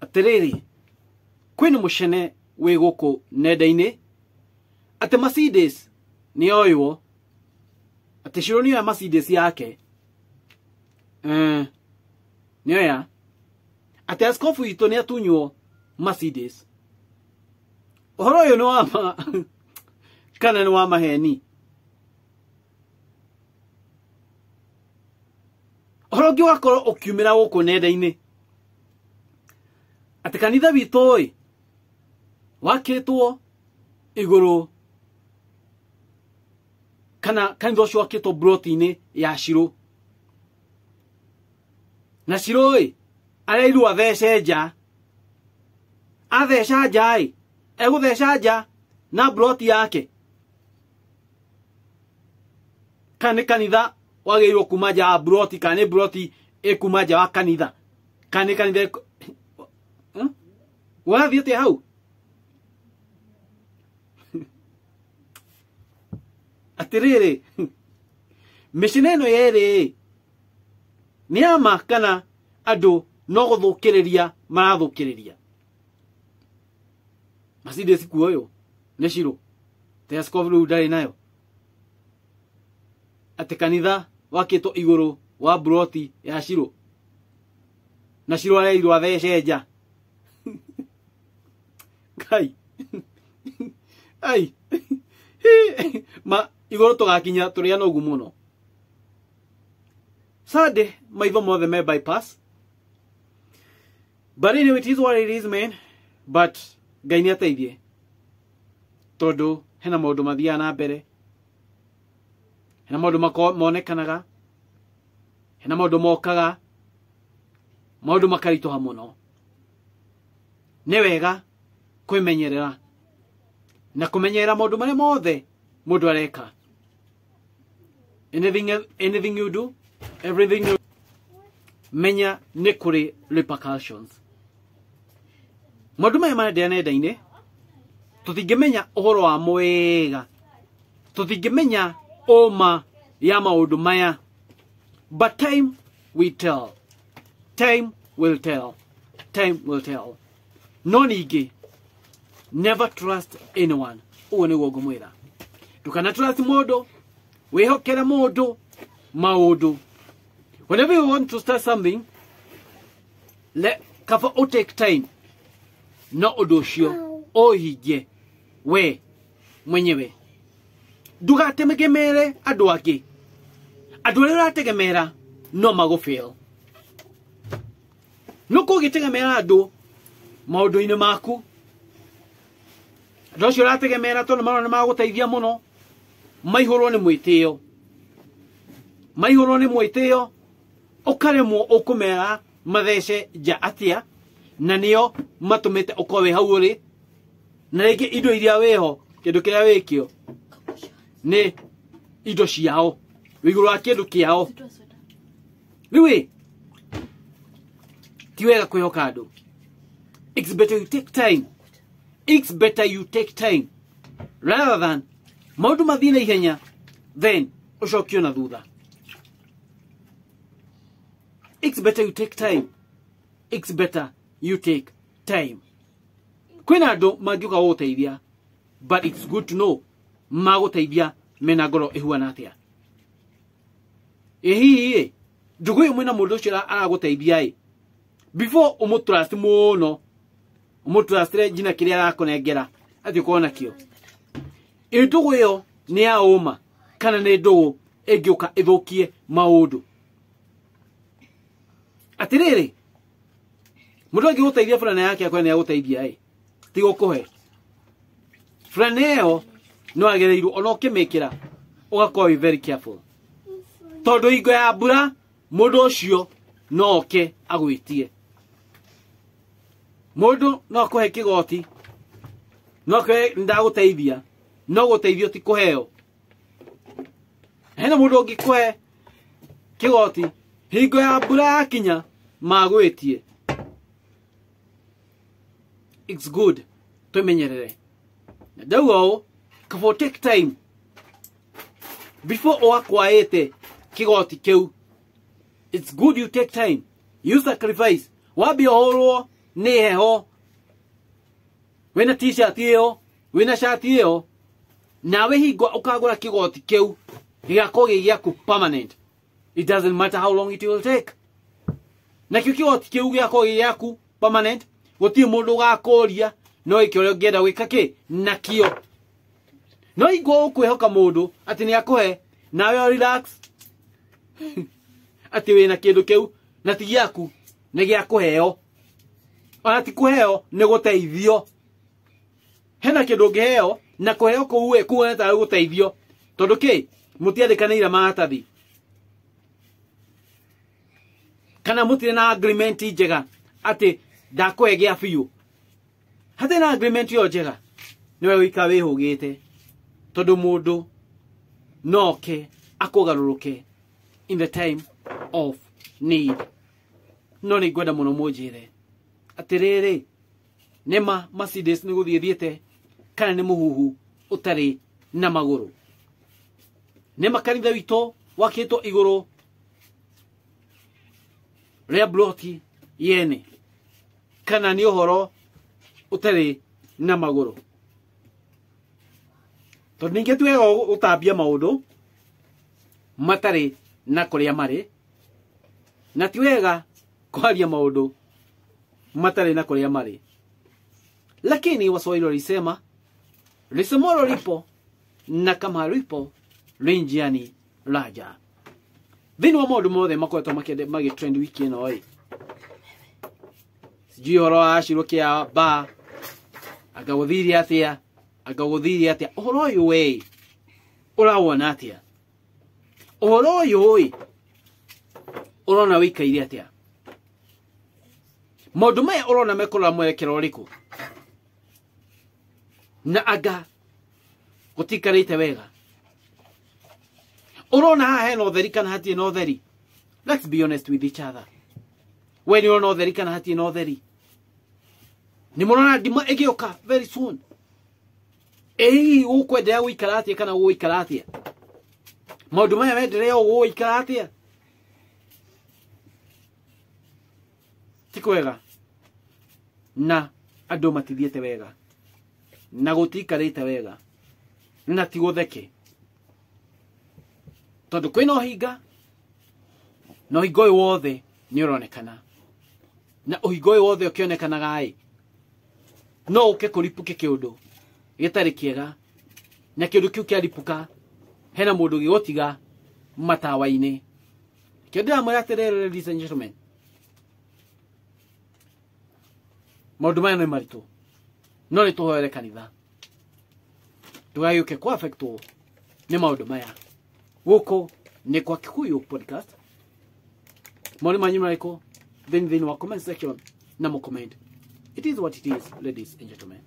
Atĩrĩrĩ, kwĩna mũcene wĩ gũkũ nenda-inĩ atĩ Mercedes nĩoywo, atĩ Shiro nĩoya Mercedes yake, nĩoya atĩ askofu witũ nĩatunywo Mercedes. Ũhoro ũyũ nĩ wa ma kana nĩ wa maheni? Ũhoro ũngĩ wakorwo ũkiumĩra gũkũ nenda-inĩ atĩ kanitha witũ ĩ wakĩtwo igũrũ, kana kanitha ũcio wakĩtwo broti-inĩ ya Shiro, na Shiro ĩ areirwo athece nja, atheca nja ĩ egũtheca nja na broti yake, kana nĩ kanitha wagĩrĩirwo kuma nja wa broti, kana nĩ broti ĩkuma nja wa kanitha, kana nĩ kanitha Warathiĩ atĩa hau? Atĩrĩrĩ, mĩcina ĩno yerĩ nĩ ya ma kana andũ no gũthũkĩrĩria marathũkĩrĩria? Mercedes kuoywo nĩ Shiro, te askofu rĩu ndarĩ nayo, atĩ kanitha wakĩtwo igũrũ wa broti ya Shiro, na Shiro areirwo athece nja. Ngai ai ma igũrũ tũgakinya tũrĩ anogu mũno. Sunday maitho mothe me bypass, but anyway it is what it is, man. But Ngai nĩ ateithie, tondũ hena maũndũ mathiaga na mbere, hena maũndũ monekanaga, hena maũndũ mokaga, maũndũ makaritũha mũno. Nĩ wega kwĩmenyerera na kũmenyerera maũndũ marĩa mothe mũndũ areka. Anything, anything you do, everything you menya nĩ kũrĩ repercussions. Maũndũ maya marendea nenda-inĩ tũtingĩmenya ũhoro wamo wega, tũtingĩmenya ũma ya maũndũ maya, but time will tell, time will tell, time will tell. No ningĩ never trust anyone, ũguo nĩguo ngũmwĩra. Ndũkana trust mũndũ, wĩhokere mũndũ maũndũ. Whenever you want to start something, let kaba o take time, no ũndũ ũcio ũhingie we mwenyewe. Ndũgategemere andũ angĩ, andũ arĩa ũrategemera no magũfail. No kũngĩtegemera andũ maũndũ-inĩ maku, andũ acio ũrategemera tondũ marona nĩ magũteithia mũno, maihũrwo nĩ mwĩtĩo, maihũrwo nĩ mwĩtĩo, ũkaremwo ũkũmera mathece nja atĩa, na nĩo matũmĩte ũkorwo wĩ hau ũrĩ, na rĩngĩ indo iria wĩho, kĩndũ kĩrĩa wĩkĩo nĩ indo ciao, wĩ igũrũ wa kĩndũ kĩao. Rĩu ĩ ti wega kwĩhoka andũ. It's better you take time, it's better you take time rather than maũndũ mathiĩ na ihenya then ũcokio na thutha. It's better you take time, it's better you take time. Kwĩna andũ mangĩũka gũgũteithia, but it's good to know magũteithia mena ngoro ĩhuana atĩa. Ĩ hihi ĩ ndũgũ ĩyo mwĩna mũndũ ũcio aragũteithia ĩ, before ũmũtrust mũno, ũmũtrustire nginya kĩrĩa arakũnengera atĩ ũkorwo nakĩo. Ĩ ndũgũ ĩyo nĩ ya ũma kana nĩ ndũgũ ĩngĩũka ĩthũkie maũndũ? Atĩrĩrĩ, mũndũ angĩgũteithia burana yake akorwo nĩ agũteithia ĩ, ti gũkũhe burana ĩyo, no agĩrĩirwo ona ũkĩmĩkĩra ũgakorwo wĩ very careful, tondũ hingo ya mbura mũndũ ũcio no oke agwĩtie. Mũndũ no akũhe kĩgoti, no akũhe ndagũteithia, no gũteithio ti kũheo. Hena mũndũ ũngĩkũhe kĩgoti hingo ya mbura yakinya magwĩtie. It's good twĩmenyerere. Na ndauga ũũ, kaba take time before ũakwaĩte kĩgoti kĩu. It's good you take time, you sacrifice, wambia ũhũrwo Nĩ heho. Wĩna t-shirt ĩyo, wĩna shati ĩyo, nawe hingo ũkagũra kĩgoti kĩu gĩgakorwo gĩ gĩaku permanent. It doesn't matter how long it will take. Nakĩo kĩgoti kĩu gĩgakorwo gĩ gĩaku permanent, gũtirĩ mũndũ ũgakũria no ĩke ũrĩa ũngĩenda gwĩka kĩ nakĩo. No hingo ũkwĩhoka mũndũ atĩ nĩ akũhe, nawe relax atĩ wĩna kĩndũ kĩu na ti gĩaku, nĩ gĩa kũheo. Ona ti kũheo, nĩ gũteithio. Hena kĩndũ ũngĩheo na kũheo kũu ĩ kuona tarĩ gũteithio, tondũ kĩ mũtiandĩkanĩire maratathi kana mũtirĩ na agreement njega atĩ ndakũhe gĩa biũ. Hatirĩ na agreement ĩyo njega, nĩwe ũikara wĩhũgĩte, tondũ mũndũ no oke akũgarũrũke in the time of need. No nĩ ngwenda mũno mũnjĩre atĩrĩrĩ, nĩma Mercedes nĩ gũthiĩ thiĩte kana nĩ mũhuhu ũtarĩ na magũrũ? Nĩma kanitha witũ wakĩtwo igũrũ rĩa bloti yene kana nĩ ũhoro ũtarĩ na magũrũ? Tondũ ningĩ ti wega gũtambia maũndũ matarĩ na kũrĩa marĩ, na ti wega kwaria maũndũ matarĩ na kũrĩa marĩ. Lakini Waswahili walisema lisemwalo lipo na kama halipo li njiani laja. Thĩinĩ wa maũndũ mothe makoretwo magĩtrend wiki ĩno ĩ, sijui ũhoro wa Ashirũ kĩa ba anga gũthire atĩa, anga gũthire atĩa, ũhoro ũyũ we ũrawona atĩa? Ũhoro ũyũ ĩ ũrona wĩikaire atĩa? Maũndũ maya ũrona mekũrora mwerekero ũrĩkũ? Na anga gũtikarĩte wega? Ũrona haha hena ũtheri kana hatirĩ na ũtheri? Let's be honest with each other. We nĩ ũrona ũtheri kana hatirĩ na ũtheri? Nĩ mũrona ndima ĩgĩũka very soon? Ĩ hihi gũkwenderea gũikara atĩa kana gũgũikara atĩa? Maũndũ maya menderea gũgũikara atĩa? Ti kwega, na andũ matithiĩte wega, na gũtiikarĩte wega, na ti gũtheke, tondũ kwĩna ũhinga, na ũhinga ũyũ wothe nĩ ũronekana, na ũhinga ũyũ wothe ũkĩonekanaga ĩ no ũke kũripũke kĩũndũ gĩtarĩ kĩega, na kĩũndũ kĩu kĩaripũka hena mũndũ gĩgũtiga matawa-inĩ. Kĩo ndĩramwĩra atĩrĩrĩ, ladies and gentlemen, maũndũ maya nĩ maritũ, no nĩ tũhoere kanitha ndũgagĩũke kũ affectwo nĩ maũndũ maya. Gũkũ nĩ kwa Kikuyu Podcast. Maoni manyu marĩkũ? Thĩinĩ wa comment section na mo comment. It is what it is, ladies and gentlemen.